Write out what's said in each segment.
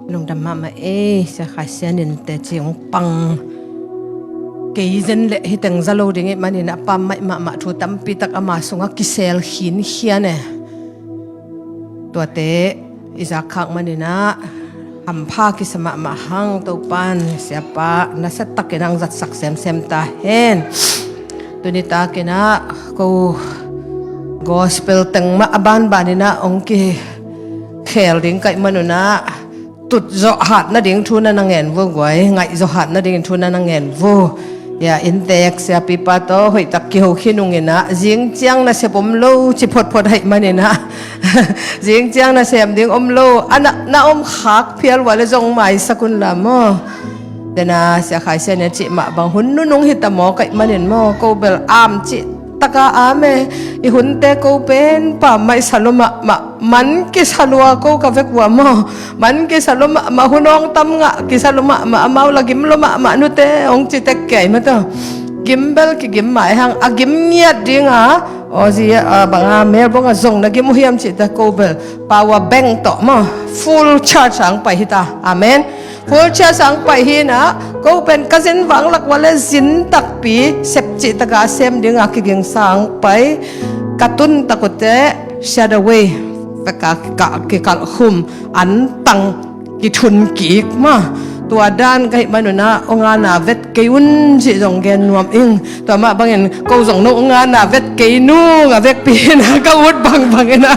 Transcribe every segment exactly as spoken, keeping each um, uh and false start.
Lungdam mahmah ei, Sia Khai Sian in teci hong pang. Kei zen leh hih teng za lo ding ih manin a pammaih mahmah thu tampi tak ama sungah kisel khinkhian e. Tuate i zak khak manin ah hampha kisa mahmah hang. Topan Siapa nasia takin hong zatsak semsem ta hen. Tuni takin ah ko gospel teng mah a banbanin ah hong kikhel ding ka hih manun ah tut zawh hat nading thu na na ngen vua guai, ngaih zawh hat nading thu na na ngen vua. Ya, inntek siapipa tawh hoihtak kiho khin ung in ah, zing ciang nasep om lo ci photphot ahih manin ah zing ciang nasem ding om lo, a na, na om khak phial uh leh zong maisak un la maw. Dena Sia Khai Sian in a cih mah bang hun nunung hi ta maw ka hih manin maw, ko bel am cih taka am e. I hunte ko pen pammaih sa lua mahmah, man kisa lua ko ka vek uh ah maw. Man kisa lua mahmah, hun hong tam ngah kisa lua mahmah, amau la gim lua mahmah nute hong ci tek kei mah tawh. Gim bel kigim mai hang, a gim ngiat ding a, aw zi a, bang a Melbourne ah zong na gim uh hiam cih teh ko bel power bank tawh maw, full charge hong pai hi ta. Amen. Full charge hong pai hi in ah, ko pen ka zin vang lak uh leh zin takpi sep cih taka sem ding a kigingsa hong pai. Ka tun tak uh teh shut away, peka ka kikalh khum, an tang kithun kik mah. Tua dan ka hih manun ah hong ana vet kei un cih zong gen nuam ing. Tua mah bangin ko zong no hong ana vet kei nung, a vekpi in ah ka ut bangbang in ah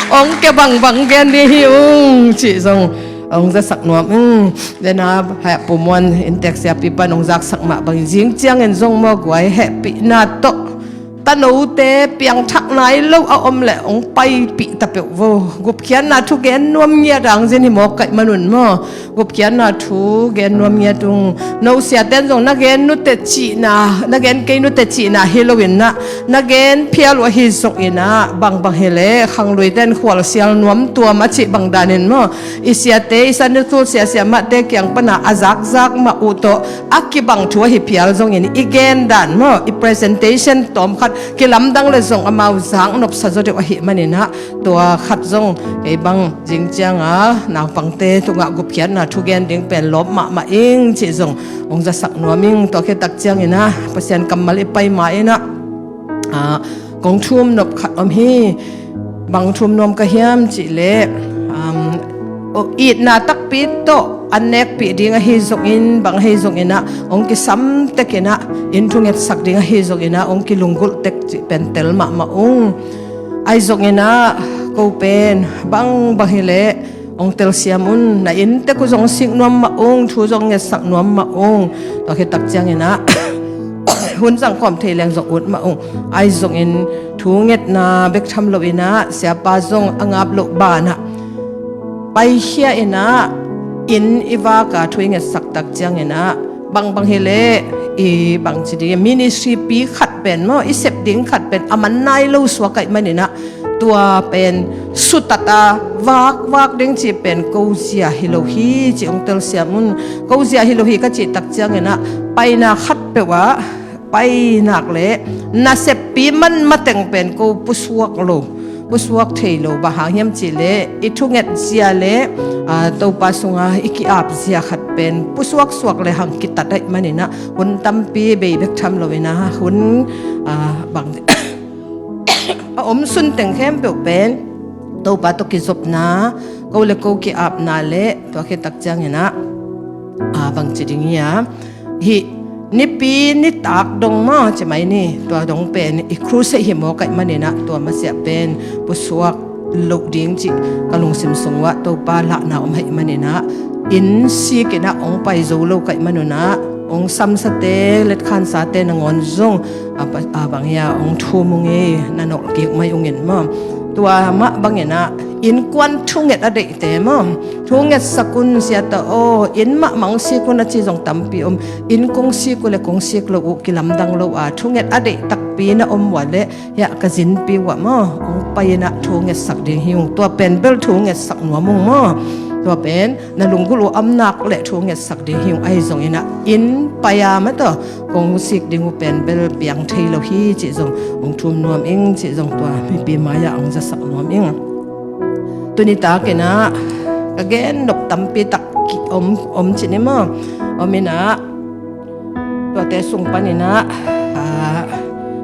hong kia bangbang gen ding hi ung cih zong hong zasak nuam ing. Dena heh Pu Muan inntek siapipa in hong zaksak mah bangin zing ciangin zong maw guai, hehpihna tawh tanote piangthak nai lo a om leh hong paipih ta peuh vo. Gupkhiatna thu gen nuam ngiat hong zin hi maw ka hih manun maw. Gupkhiatna thu gen nuam ngiat ung. No siate in zong na gen nute cihna, na gen kei nute cihna hi lo in ah, na gen phial uh ahi zongin ah, bangbang hi leh khangluite in khualsial nuam tuam a cih bang danin maw, i siate, i Sunday school sia siamahte kiang pan ah a zakzak mah uh tawh a kibang thu ahi phial zongin i gen dan maw, i presentation tawm khat kilamdang leh zong amau zaknop sa zaw deuh ahih manin ah, tua khat zong kei bang zing ciang a naupangte tungah gupkhiatna thu gen ding pen lawp mahmah ing cih zong hong zasak nuam ing. Tua khit tak ciangin ah Pasian kammal i pai ma in ah, ah, kong thum nop khat om hi. Bang thum nuam ka hiam cih leh, um, itna takpi tawh an nekpih ding ahi zongin, bang ahi zongin ah hong kisam tek in ah, inn thungetsak ding ahi zongin ah hong kilunggulh tek cih pen tel mahmah ung. Ahi zongin ah ko pen bangbang hi leh hong telsiam un. Na inntek uh zong sik nuam mah ung, thu zong ngetsak nuam mah ung. Tua khit tak ciangin ah hun zang khawm thei leng zong ut mah ung. Ahi zongin thungetna bek tham lo in ah, siapa zong a ngap loh banah paikhia in ah, inn i vak a thu i ngetsak tak ciangin ah, bangbang hi leh i bangci ding, ministry pi khat pen maw, i sep ding khat pen a man nai lo suak ahih manin ah, tua pen sutat a vakvak ding cih pen ko zia hi lo hi cih hong telsiam un. Ko zia hi lo hi ka cih tak ciangin ah, paina khat peuh ah pai nak leh naseppi man mateng pen ko pusuak lo, pusuak thei lo. Bang hang hiam cih leh i thunget zia leh, ah, Topa sunga i ki-ap zia khat pen pusuak suak lehang kitat ahih manin ah, hun tampi bei bek tham lo in ah, hun, ah, bang a om sun teng khempeuh pen Topa tawh kizopna, ko leh ko ki-apna leh, tua khit tak ciangin ah, ah, bangci ding hi a, hih nipi nitak dong maw, ci mai ni, tua dong pen i crusade hi maw ka hih manin ah, tua masiah pen pusuak loh ding cih ka lungsim sung uah Topa lahna om ahih manin ah, inn sik in ah hong pai zo lo ka hih manun ah, hong samsate, letkhansate nangawn zong, a, a bang hi a, hong thum ung ei, na nolh kik mai ung in maw. Tua mah bangin ah, innkuan thunget a deihte maw, thungetsak un sia ta aw, inn mahmah hong sik un a ci zong tampi om. Inn kong sik uh leh kong sik loh uh kilamdang lo a, thunget a deih takpi na om uah leh, hiah ka zinpi uah maw, hong pai in ah thungetsak ding hi ung. Tua pen bel thungetsak nuam ung maw. Tua pen na lunggulh uh om nak leh thungetsak ding hi ung. Ahi zongin ah inn pai a mah tawh kong sik ding uh pen bel piang thei lo hi cih zong hong thum nuam ing cih zong tua mipi mai-ah hong zasak nuam ing. Tuni takin ah ka gen nop tampi tak ki om, om ci ni maw. Om inah, tuate sung paninah, ah,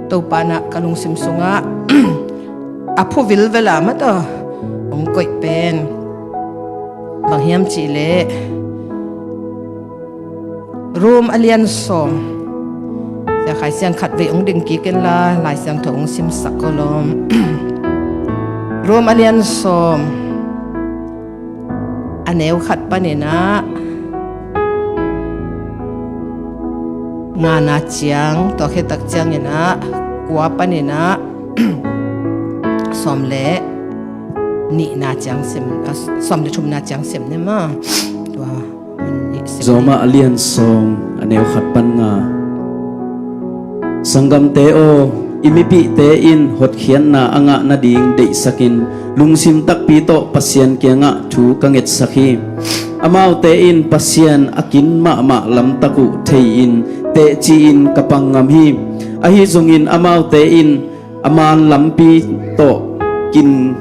Topa inah ka lungsim sungah a phu vilvel a mataw hong koih pen bang hiam cihleh, Rom a lian sawm. Sia Khai Siang khat vei hong ding kik inla, Lai Siangtho hong simsak ko lawm. Rom a lian sawm, a neu khat paninah ngana ciang, tua khit tak cianginah kua paninah sawm le nihna ciang sim, ah, sawm le thumna ciang sim ni maw. Tua Zawmah a lian sawm, a neu khat pan nga. Sanggamte aw, i mipihte in hotkhiatna a ngah nading deihsakin lungsim takpi tawh Pasian kiangah thu ka ngetsak hi. Amaute in Pasian a kin mahmah lamtak uh thei-in teci-in ka pang ngam hi. Ahi zongin amaute in a man lampi tawh kin,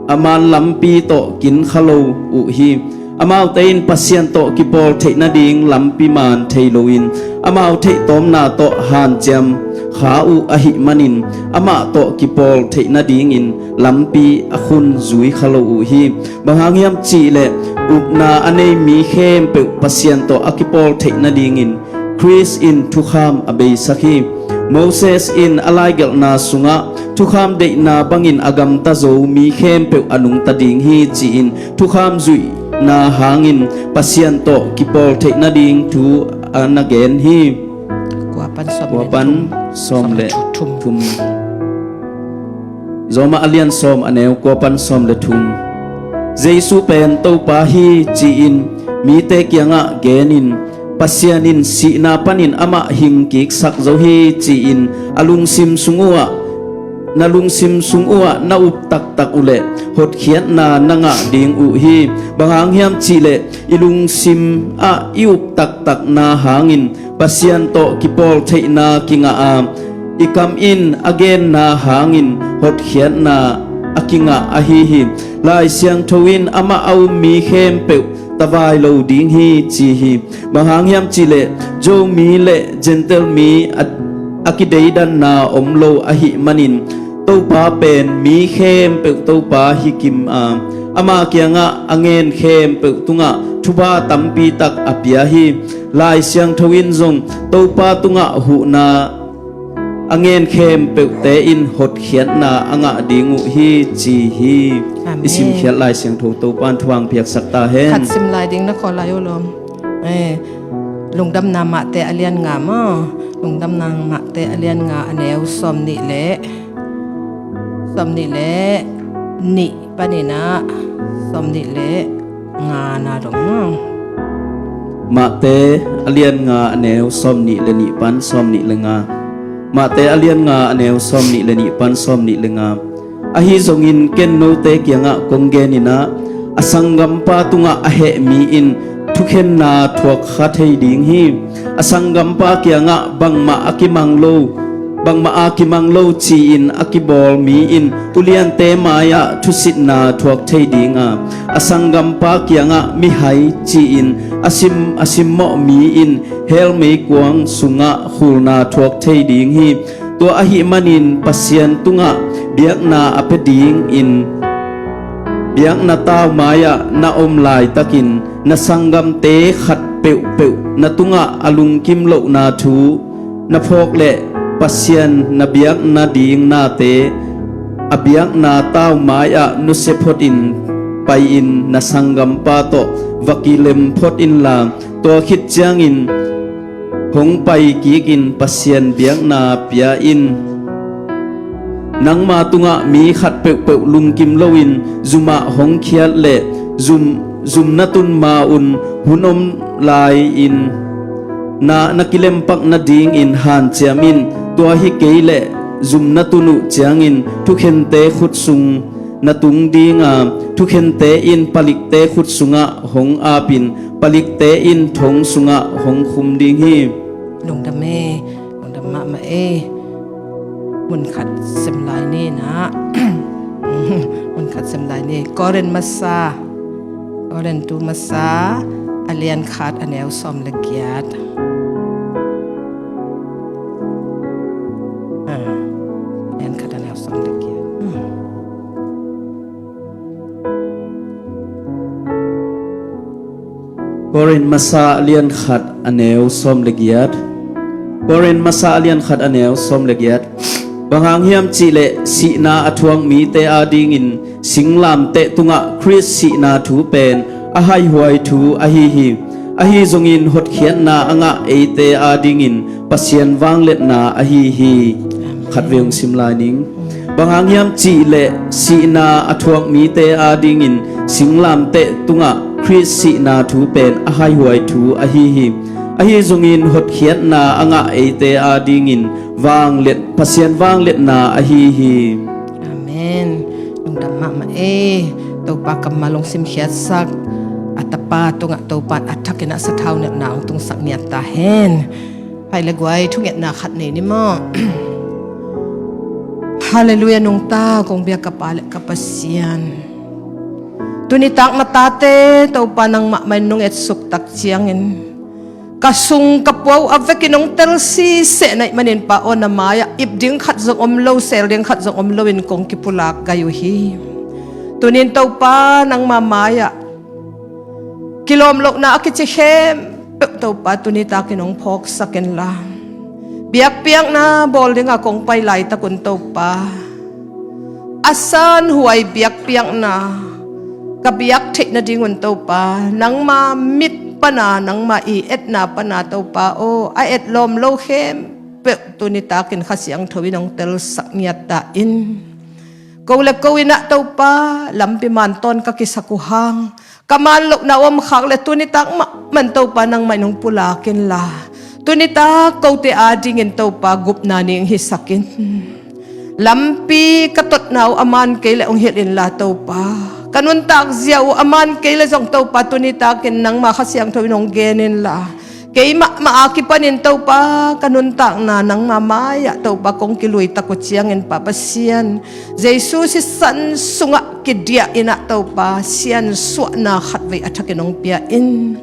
a man lampi tawh kin kha lo uh hi. Amaute in Pasian tawh kipawl theih nading lampi man thei loin, amau theihtawmna tawh hanciam kha uh ahih manin, amah tawh kipawl theih nadingin lampi a khun zui kha lo uh hi. Bang hang hiam cihleh, upna a nei mi khempeuh Pasian tawh a kipawl theih nadingin Khrist in thukham a beisak hi. Moses in a laigelhna sungah thukham deihna bangin a gamta zo mi khempeuh a nungta ding hi, ci-in thukham zuihna hangin Pasian tawh kipawl theih nading thu a na gen hi. Kua pan sawm le thum. Zawmah a lian sawm, a neu kua pan sawm le thum. Jesu pen Topa hi, ci-in mite kiangah genin, Pasian in sihna panin amah hingkiksak zo hi, ci-in a lungsim sung uhah, na lungsim sung uhah na up taktak uhleh hotkhiatna na ngah ding uh hi. Bang hang hiam cihleh, i lungsim ah i up taktakna hangin Pasian tawh kipawl theihna kingah a, i kam in a genna hangin hotkhiatna a kingah ahi hi. Lai Siangtho in amah a um mi khempeuh tavai lo ding hi, ci hi. Bang hang hiam cihleh, Zomi le Gentile mi a, a kideidanna om lo ahih manin, Topa pen mi khempeuh Topa hi kim a, ama kiangah a ngen khempeuh tungah thupha tampi tak a pia hi. Lai Siangtho in zong Topa tungah huhna a ngen khempeuhte in hotkhiatna a ngah ding uh hi, ci hi. Amen. I simkhiat Lai Siangtho Topa in thuang piaksak ta hen. Khat sim lai ding na khawl lai uh lawm. Eh, Lungdamna Mate a lian nga maw. Lungdamna Mate a lian nga, a neu sawm nih le, sawm nih le nih paninah sawm nih le nga na dong maw. Mate a lian nga, a neu sawm nih le nih pan sawm nih le nga. Mate a lian nga, a neu sawm nih le nih pan sawm nih le nga. Ahi zongin ken note kiangah kong geninah, a sanggampa tungah a heh mi in thukhenna thuak kha thei ding hi. A sanggampa kiangah bangmah a kimang lo, bangmah a kimang lo ci-in a kibawl mi in uliante mai-ah thusitna thuak thei ding a, a sanggampa kiangah mihai ci-in a sim, a simmawh mi in hell meikuang sungah khulna thuak thei ding hi. Tua ahih manin Pasian tungah biakna a pia dingin biakna tau mai-ah na om laitakin na sanggamte khat peuhpeuh na tungah a lungkim lohna thu na phawk leh Pasian na biakna ding nate a biakna tau mai-ah nusia photin pai-in na sanggampa tawh va kilem phot inla, tua khit ciangin hong pai kikin Pasian biakna pia in. Nangma tungah mi khat peuhpeuh lungkim loin zumah hong khiat leh zum, zum na tun ma-un hun om lai-in na, na kilempak nadingin hanciam in. Tua hi kei leh zum na tun uh ciangin thukhente khut sung na tung ding a, thukhente in palikte khut sungah hong apin, palikte in thong sungah hong khum ding hi. Lungdam e, lungdam mahmah e. Mun khat sem lai ni na. Mun khat sem lai ni. Korin masa, Korintu masa a lian khat a neu sawm le giat. Ah, lian khat a neu sawm le giat. Hmm. Korin masa a lian khat a neu sawm le giat. Korin masa a lian khat a neu sawm le giat. Bang hang hiam cihleh sihna a thuak mite adingin singlamteh tungah Khrist sihna thu pen a haihuai thu ahi hi. Ahi zongin hotkhiatna a ngah eite adingin Pasian vangliatna ahi hi. Amen. Khatvei hong sim lai ning. Bang hang hiam cihleh sihna a thuak mite adingin singlamteh tungah Khrist sihna thu pen a haihuai thu ahi hi. Ahi zongin hotkhiatna a ngah eite adingin vangliat, Pasian vangliatna ahi hi. Amen. Lungdam mahmah ei. Topa kammal hong simkhiatsak a Tapa tungah Topa in a thakin a sathau nelhna hong tungsak ngiat ta hen. Pai le guai, thungetna khat nei ni maw? Halleluiah, nungta kong biak ka Pa le ka Pasian. Tunitak na tate Topa nangmah mah in nong etsuk tak ciangin ka sung ka puau a vekin hong tel siseh na hih manin Pa aw, na mai-ah ip ding khat zong om lo, sel ding khat zong om loin kong kipulak gai uh hi. Tunin Topa nangma mai-ah kilawm lohna a kici khempeuh Topa tunitakin hong phawksak inla, biakpiakna bawl dinga kong pai laitakun Topa, a sanhuai biakpiakna ka biak theih nadingun Topa, nangma mit pana, nangma i etna pana Topa aw, a etlawm lo khempeuh tunitakin Kha Siangtho in hong telsak ngiat ta in. Ko le ko in ah Topa lampi mantawn ka kisak uh hang, ka man lohna a om khak le tunitak mahmah in Topa nangmah in hong pulak inla, tunitak kote adingin Topa gupna ni hong hisak in. Lampi ka totna uh a man kei le hong hilh inla Topa, ka nuntak zia uh a man kei le zong Topa tunitakin nangma Kha Siangtho in hong gen inla, keimah mah a kipanin Topa ka nuntakna nangma mai-ah Topa kong kilui tak uh ciangin Pa Pasian, Jesu sisan sungah kidiah in ah Topa siansuahna khatvei a thakin hong pia in.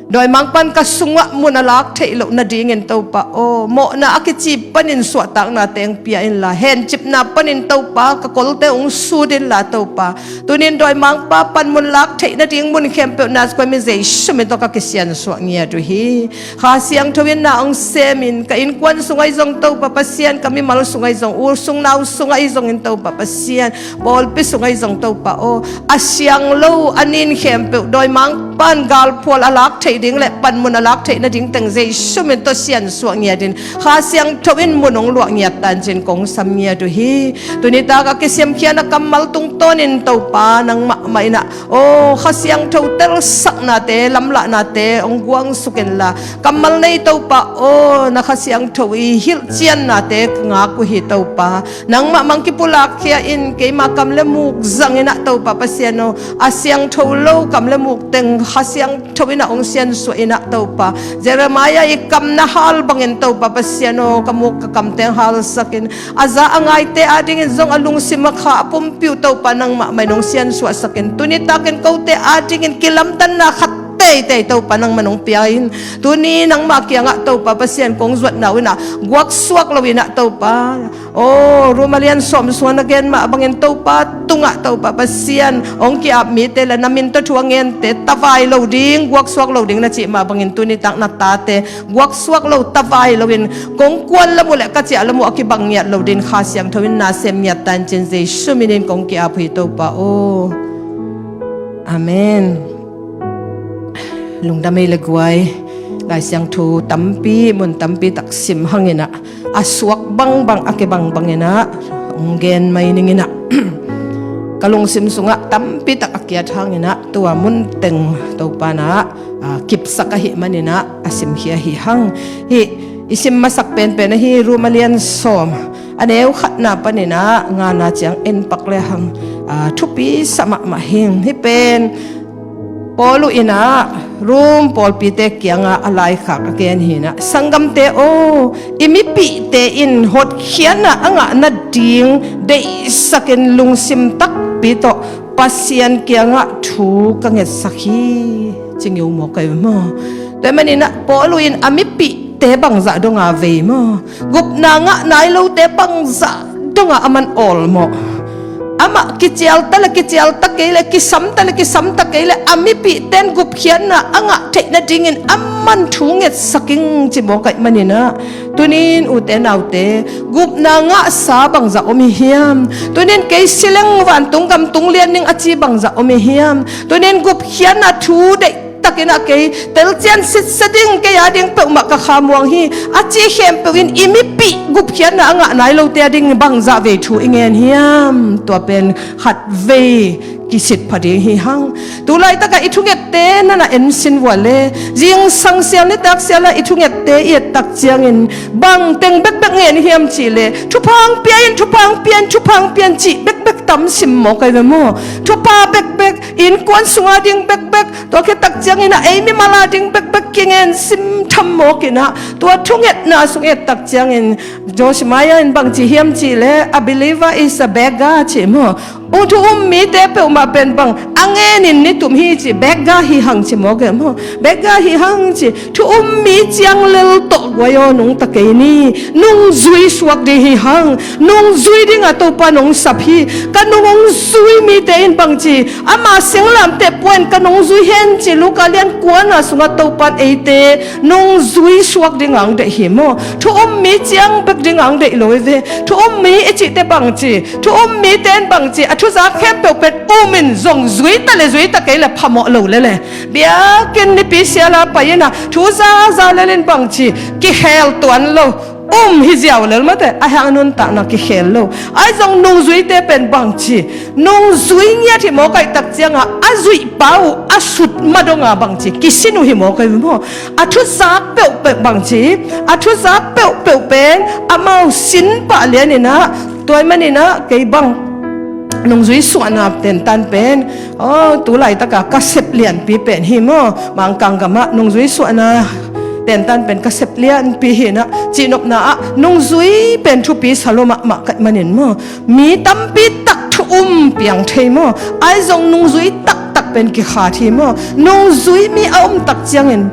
Dawimangpa'n ka sungah mun a lak theih loh nadingin Topa aw, mawhna a kici panin suahtakna teng pia inla, hencipna panin Topa ka kolte hong sut inla Topa, tunin dawimangpa panmun lak theih nading mun khempeuh na kuamin Jesu min tawh ka kisiansuah ngiat uh hi. Kha Siangtho in na hong semin, ka innkuan sungah ahi zong Topa Pasian, ka mimal sungah ahi zong, u sung nau sungah ahi zongin Topa Pasian, pawlpi sungah ahi zong Topa aw, a siang lo a nin khempeuh dawimangpa'n galphual a lak theih ding le panmun a lak theih nading teng Jesu min tawh siansuah ngiat in, Kha Siangtho in mun hong luah ngiat ta in ci-in kong sam ngiat uh hi. Tunitak a kisiamkhiatna kammal tungtawnin Topa nangmah mah in ah aw, Kha Siangtho telsaknate, lamlahnate hong guangsuk inla, kammal nei Topa aw, na Kha Siangtho i hilhciannate ka ngak uh hi Topa. Nangmah mah hong kipulakkhia in, keima kam le muk zangin ah Topa Pasian aw, a siangtho lo kam le muk teng Kha Siangtho in ah hong siansuah in ah Topa, Jeremiah i kam na hal bangin Topa Pasian aw, ka muk ka kam teng halsak in, a za a ngaite adingin zong a lungsim a kha a pumpi uh Topa nangmah mah in hong siansuahsak in, tunitakin kote adingin kilamdanna khat teitei Topa nangmah in hong pia in. Tuni nangmah kiangah Topa Pasian kong zuatna uh in ah guaksuak lo in ah Topa aw, Rom a lian sawm sungah na gen mah bangin Topa tungah Topa Pasian hong ki-ap mite le na min tawh thu a ngente tavai lo ding, guaksuak lo ding na cih mah bangin tunitak na tate guaksuak lo, tavai loin kong kuan lam uh le ka ciah lam uh a kibang ngiat lo dingin Kha Siangtho in na sem ngiat ta in ci-in Jesu minin kong ki-ap uh hi Topa aw. Amen. Lungdam ei le guai. Lai Siangtho tampi, mun tampi tak sim hang in ah, a suak bangbang, a kibang bang in ah hong gen mai ning in ah, ka lungsim sungah tampi tak a kiat hang in ah, tua mun teng Topa in ah, a, kipsak ahih manin ah a simkhia hi hang. Hih i sim masak penpen ahi Rom a lian sawm, a neu khatna panin ah ngana ciang en pak le hang, a, thupi sa mahmah hi. Hih pen Paul uh in ah Rom pawlpite kiangah a laikhak a gen hi in ah, sanggamte aw, i mipihte in hotkhiatna a ngah nading deihsakin lungsim takpi tawh Pasian kiangah thu ka ngetsak hi, ci ngeu maw kai ve maw? Tua ahih maninah Paul in a mipihte bangzah donga vei maw? Gupna ngah nai lote bangzah donga a man awl maw? Amah kicial ta le kicial ta kei le, kisam ta le kisam ta kei le, a mipihte in gupkhiatna a ngah theih nadingin a man thu ngetsak ing ci maw kai maninah, tunin ute naute, gupna ngahsa bangzah om hi hiam? Tunin kei si leng vantung gam tung lian ning a ci bangzah om hi hiam? Tunin gupkhiatna thu deihtakin ah kei telcian sitsa ding, kei a ding peuhmah ka khamuang hi a ci khempeuh in i mipih gupkhiatna a ngah nai lote a ding bangzah vei thu i ngen hiam? Tua pen khat vei kisit pha ding hi hang. Tu laitakah i thungette nana en sin vua le, zingsang sial nitak siala i thungette i et tak ciangin bang teng bekbek ngen hiam cih le, thupha hong pia in, thupha hong pia in, thupha hong pia in cih bekbek tam sim maw kai ve maw? Thupha bekbek, innkuan sunga ding bekbek, tua khit tak ciangin a ei mimal a ding bekbek kingen sim tham mawk inah, tua thungetna sung et tak ciangin Jeremiah in bang ci hiam cih le, a believer is a beggar ci maw? Ung thu um mite peuhmah pen bang a ngenin ni tum hi ci, beggar hi hang ci maw kai maw? Beggar hi hang ci, thu um mi ciang lel tawh guai aw nungta kei ni, nungzui suak ding hi hang, nungzui dingah Topa nong sap hi, ka nung hong zui mite in bang ci, ama singlamteh puan ka nong zui hen ci, Luka lian kuana sungah Topa in eite nungzui suak dingah hong deih hi maw? Thu um mi ciang bek dingah hong deih lo hi ve. Thu um mi i cihte bang ci, thu um mite in bang ci, a thuzak khempeuh pen um in zong zui ta le zui ta kei le phamawh lo lele. Biakinn nipi siala pai inah thu zaza lel in bang ci, kikhel tuan lo. Um hi ziau lel mate, a hang nuntakna kikhel lo. Ai zong nungzuite pen bang ci, nungzui ngiat hi maw kai tak cianga a zuihpa uh a sut ma donga bang ci, kisin uh hi maw kai maw? A thuzak peuhpeuh bang ci, a thuzak peuhpeuh pen amau sin pah lian inah, tua ahih maninah kei bang nungzui suahna tentan pen, aw, tu laitaka ka sep lianpi pen hi maw? Mangkang gamah nungzui suahna tentan pen ka sep lianpi hi inah, cihnopna ah nungzui pen thupi sa lo mahmah kai manin maw? Mi tampi tak thu um piang thei maw? Ai zong nungzui taktak pen kikhat hi maw? Nungzui mi a um tak ciangin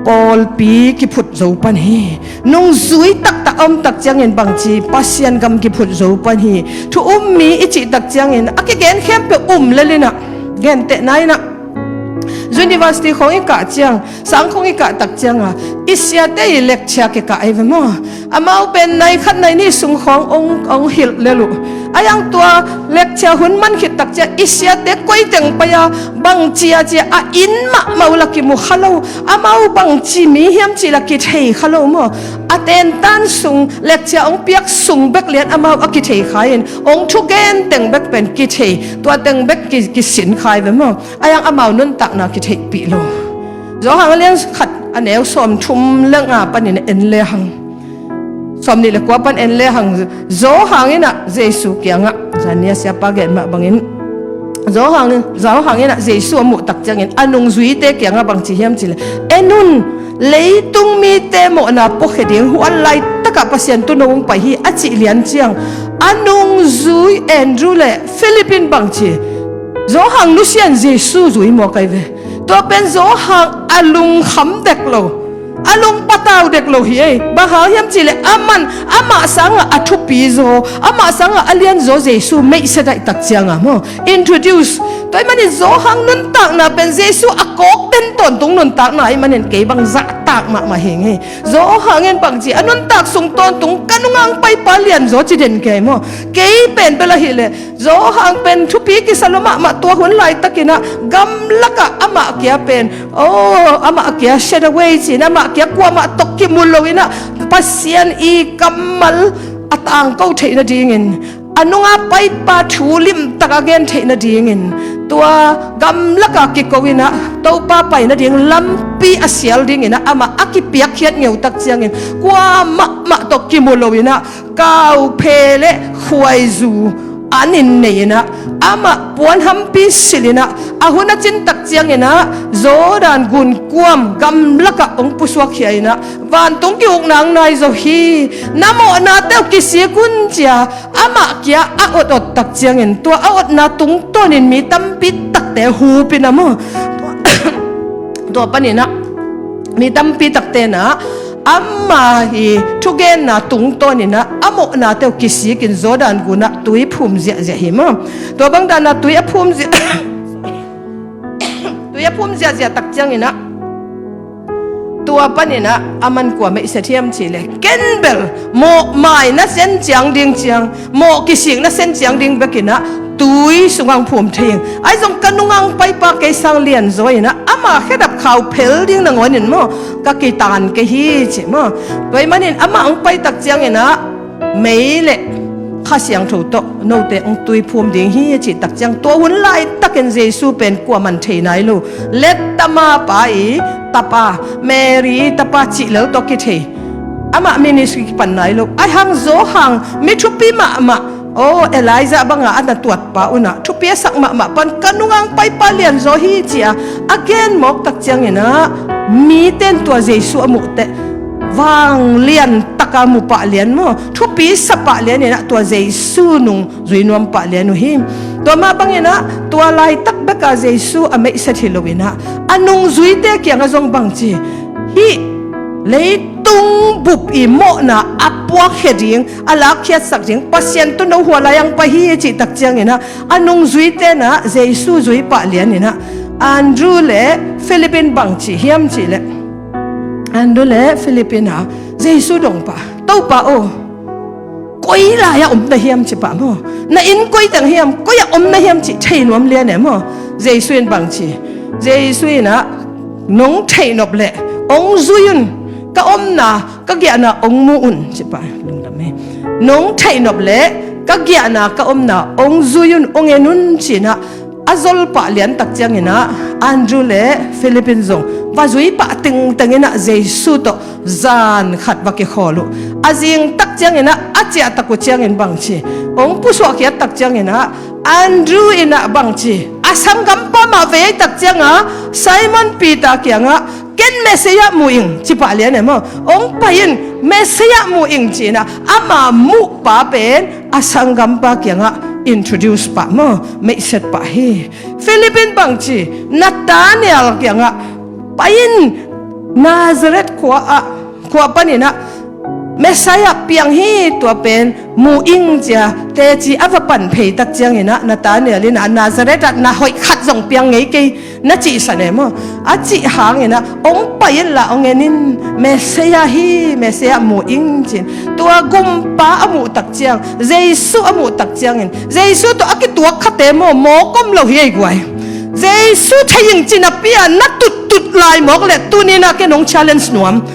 pawlpi kiphut zo pan hi. Nungzui taktak a om tak ciangin bang ci, Pasian gam kiphut zo pan hi. Thu um mi i cih tak ciangin a kigen khempeuh um lel inah, gentehna inah university khawng i kah ciang, sang khawng i kah tak cianga i siate i lecture kikah ei ve maw? Amau pen nai khat nai nih sung khawng ong, ong hilh lel uh. A yang tua lecture hun man khit tak ciang i siate koi teng pai a, bang cia cia a inn mahmah uh la kimu kha lo, amau bang ci mi hiam cih la kithei kha lo maw? A tentan sung lecture ong piak sung bek lian amau a kithei kha in, ong thugen teng bek pen kithei, tua teng bek ki, kisin khai ve maw? A yang amau nuntakna kitheihpih lo. Johan a lian khat a neu sawm thum le nga panin en le hang, sawm nih le kua pan en le hang, Johan inah Jesu kiangah, zania siapa gen mah bangin, Johan, Johan inah Jesu a muh tak ciangin a nungzuite kiangah bang ci hiam cih le, en un, leitung mite mawhna puakhia ding huan laitakah Pasian tuuno hong pai hi a cih lian ciang, a nungzui Andrew le Philip in bang ci, Johan nusian Jesu zui maw kai ve. Tua pen Johan a lungkham dek lo, a lungpatau dek lo hi ei. Bang hang hiam cih le aman amah sangah a thupi zaw, amah sangah a lian zaw Jesu meihsia daih tak cianga maw, introduce. Tua ahih manin Johan nuntakna pen Jesu a kawk den tawntung nuntakna ahih manin kei bang zahtak mahmah hi ngei. Johan in bang ci, a nuntak sung tawntung ka nungang paipa lian zaw ci den kei maw? Kei pen bel ahih le Johan pen thupi kisa lo mahmah, tua hun laitakinah gamlakah amah kia pen, oh, amah kia shed away ci-in amah kia kuamah tawh kimu loinah Pasian i kammal a tangko theih nadingin, a nunga paipa thu limtak a gen theih nadingin, tua gamlakah kiko inah Topa pai nading lampi a sial dinginah amah a kipiakkhiat ngeutak ciangin kuamahmah tawh kimu loinah kauphe le khuaizu an in nei inah, amah puan hampi silh inah, a hun a cin tak cianginah Jordan gun kuam gamlakah hong pusuakkhia inah, vantung kihukna hong nai zo hi. Na mawhnate uh kisik un ci-a amah kia a ot ot tak ciangin, tua a otna tungtawnin mi tampi takte hup inah maw, tua paninah mi tampi takte nah ama hi thugenna tungtawninah a mawhnate uh kisikin Jordan gunah tui phum ziahziah hi maw. Tua bang danah tui a phum ziah tui a phum ziahziah tak cianginah, tua paninah a man kua meihset hiam cihleh, ken bel mawhmai na sen ciang ding ciang, mawh kisik na sen ciang ding bekinah tui sungah hong phum thei ing. Ahi zong ka nungah hong paipa kei sang lianzaw inah, ama khedap khau phel ding nangawnin maw, ka kitaan kei hi ci maw. Tua ahih manin amah hong pai tak cianginah mei le Kha Siangtho tawh note hong tui phum ding hi cih tak ciang, tua hun laitakin Jesu pen kuaman thei nai lo. Let tama pa i tapa, Mary tapa cih lel tawh kithei. Amah ministry kipan nai lo. Ahi hang Johan, mi thupi mahmah, aw, Elijah banga a na tuatpa unah thupi a sak mahmah pan ka nungah hong paipa lianzaw hi ci-a a gen mawk tak cianginah mite in tua Jesu a muh teh vanglian taka mu pah lian maw, thupi sa pah lian inah tua Jesu nung zui nuam pah lian uh hi. Tua mah banginah tua laitak beka Jesu a meihset hi lo inah a nungzuite kiangah zong bangci, hih leitung bup i mawhna a puakkhia ding, a lakkhiatsak ding Pasian tawh no hua lai-ah hong pai hi cih tak cianginah a nungzuite nah Jesu zui pah lian inah Andrew le Philip in bangci hiam cihleh, Andrew le Philip inah Jesu dong pah, Topa aw, koi lai-ah om na hiam ci pah maw? Na inn koi teng hiam, koi-ah om na hiam cih thei nuam lian e maw? Jesu in bangci, Jesu inah nong theih nop leh hong zui un, ka omna ka giahna hong mu un ci pah, lungdam hi. Nong theih nop leh ka giahna ka omna hong zui un, hong en un ci inah a zol pah lian tak cianginah Andrew le Philip in zong va zui pah tingteng inah Jesu tawh zan khat va kikhawl uh. A zing tak cianginah a ciah tak uh ciangin bangci, hong pusuahkhiat tak cianginah Andrew inah bangci, a sanggampa mah vei tak cianga Simon Peter kiangah, ken Messiah mu ing ci pah lian e maw. Hong pai in, Messiah mu ing ci inah ama muhpa pen a sanggampa kiangah introduce pah maw, meihset pah hi. Philip in bangci, Nathanael kiangah, pai in, Nazareth khua ah, khua paninah Messiah piang hi, tua pen mu ing ci-a teci a va pan phei tak cianginah Nathanael inah Nazareth ah na hoih khat zong piang ngei kei na cihsan e maw? A cih hanginah hong pai inla hong en in, Messiah hi, Messiah mu ing ci-in. Tua gumpa a muh tak ciang, Jesu a muh tak ciangin, Jesu tawh a kituak khate maw, mawk om lo hi ei guai. Jesu thei ing ci napi-a na tuttut lai mawk leh tuninah ken hong challenge nuam.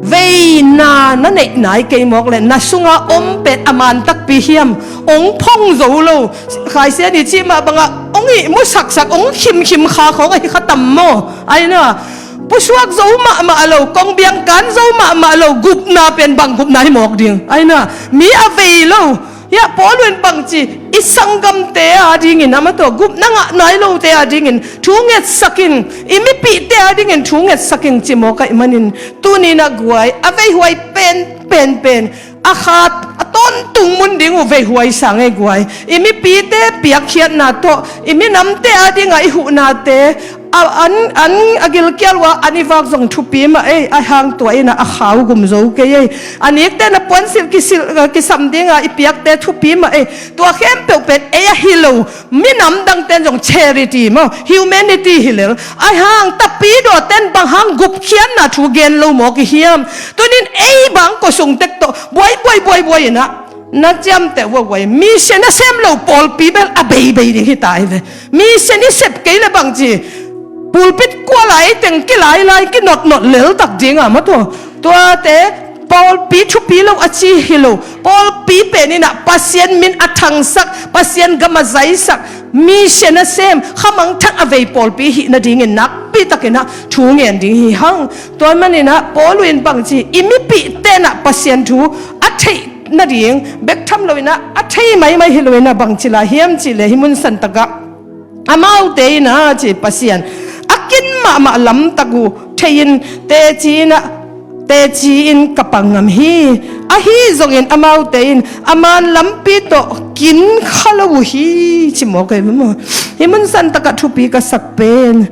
Veina na neih nai kei mawk leh na sunga om pen a man takpi hiam, hong phong zo lo. Khaisian i cih mah bangah hong ihmu saksak, hong khimkhim kha khawng ahi kha tam maw? Aina pusuak zo mahmah lo, kongbiang kan zo mahmah lo, gupna pen bang gupna hi mawk ding? Aina mi a vei lo. Hiah Paul in bangci, i sanggamte adingin, amah tawh gupna ngah nai lote adingin thu ngetsak in, i mipihte adingin thu ngetsak in ci mawk ahih manin, tuninah guai, a veihuai pen pen pen a khat a tawntung mun ding uh veihuai sang ei guai. I mipite piakkhiatna tawh i minamte adingah i huhnate a, an, an a gilkial uh a, an i vak zong thupi mah ei, a hang tua inah a khau gum zo kei ei. A nikte na puansilh kisilh, kisam dinga i piakte thupi mah ei. Tua khempeuh pen ei ahi lo, minam dangten zong charity maw, humanity hi lel. A hang tapidaw ten bang hang gupkhiatna thu gen lo mawk i hiam? Tunin ei bang kua sung tek tawh buai buai buai buai inah na ciamteh vuavuai. Mission a sem lo pawlpi bel a beibei ding hi ta hi ve. Mission i sep kei le bangci, pulpit kuala ei teng kilailai kinotnot lel tak dinga maw tua. Tuate pawlpi thupi lo a ci hi lo. Pawlpi pen inah Pasian min a thangsak, Pasian gam a zaisak, mission a sem, khamangthang a vei pawlpi hih nadingin nakpi takinah thu ngen ding hi hang. Tua maninah Paul in bangci, i mipihte nah Pasian thu a theih nading bek tham loinah a thei maimai hi loinah bangci lai hiam cihleh hih mun santakah amaute inah ci Pasian a kin mahmah lamtak uh thei-in teci inah teci-in ka pang ngam hi. Ahi zongin amaute in a man lampi tawh kin kha lo uh hi ci maw kei maw. Hih mun santakah thupi ka sak pen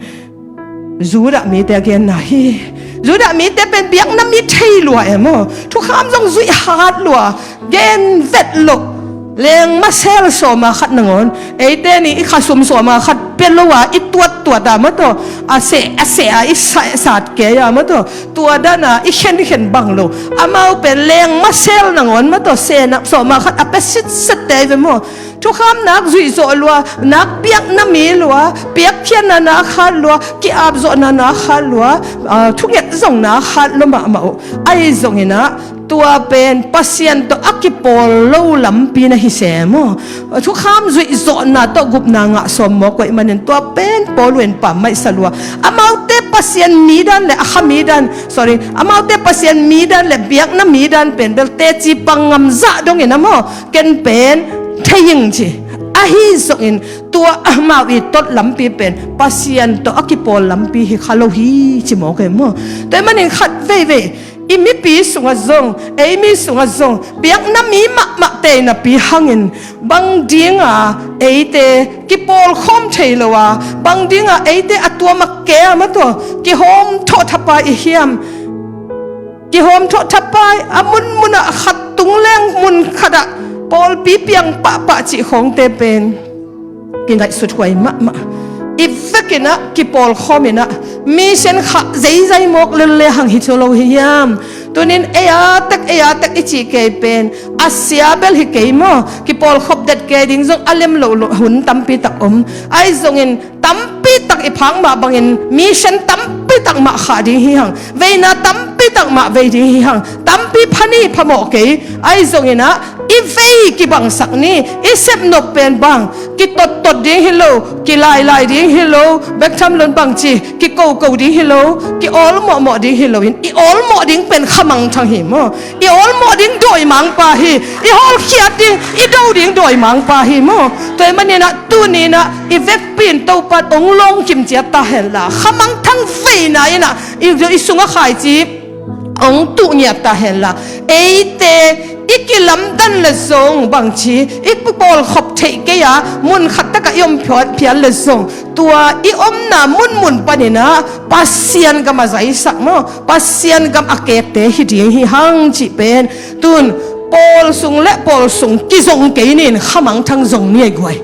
Judah mite a genna hi. Judah mite pen biakna mi thei lua e maw. Thukham zong zuih hat lua. Gen vet loh. Lengmasel sawma khat nangawn eite ni i khasum sawma khat pia lo a i tuattuat a maw tawh a seh a seh a i sat kei a maw tawh tua dana i khenkhen bang lo. Amau pen lengmasel nangawn maw tawh seh na sawma khat a pia sitsette i ve maw. Thukham nak zuihzawh lua, nak biakna mi lua, piakkhiatna nak hat lua, ki-apzawhna nak hat lua, ah, thunget zong nak hat lua mahmah uh. Ahi zonginah tua pen Pasian tawh a kipawl lo lampi na hi se maw. Thukham zuihzawhna tawh gupna ngah sawm mawk uh ahih manin tua pen Paul in pammaih sa lua. Amaute Pasian mi dan le a kha mi dan, sorry, amaute Pasian mi dan le biakna mi dan pen bel teci pang ngam zah dongin a maw. Ken pen thei ing ci. Ahi zongin tua amau i tot lampi pen Pasian tawh a kipawl lampi hi kha lo hi ci maw kei maw. Tua ahih manin khat veivei i mipi sungah zong ei mi sungah zong biakna mi mahmah tei napi hangin bang dinga eite kipawlkhawm thei lo a bang dinga eite a tuam a ke a maw tawh kihawm thawh thapai i hiam. Kihawm thawh thapai a munmunah khat tung leng mun khatah pawlpi piang pahpah cih khawngte pen kingaihsut huai mahmah. I vekinah kipawlkhawm inah mission khah zeizai mawk lel le hang hi cu lo hi hiam. Tunin ei a tek ei a tek i cih kei pen a sia bel hi kei maw. Kipawlkhop det kei ding zong a lem loh hun tampi tak om. Ahi zongin tampi tak i phak mah bangin mission tampi tak mah khah ding hi hang. Veina tampi tak mah vei ding hi hang. Tampi pha ni phamawh kei. Ahi zonginah i vei kibangsak ni i sepnop pen bang kitottot ding hi lo, kilailai ding hi lo, bek tham lon bangci kikoko ding hi lo, kiawlmawhmawh ding hi loin i awlmawh ding pen khamangthang hi maw. I awlmawh ding dawimangpa hi. I hawlkhiat ding i do ding dawimangpa hi maw. Tua ahih maninah tuninah i vekpi in Topa in hong lawngkim ciat ta henla khamangthang veina inah i, i sungah khaici hong tuh ngiat ta henla eite i kilamdan le zong bangci i kipawlkhop theih kei a mun khat takah i om phial le zong tua i omna munmun paninah Pasian gam a zaisak maw Pasian gam a kekte hi ding hi hang cih pen tun pawl sung le pawl sung kizong kei nin khamangthang zong ni ei guai.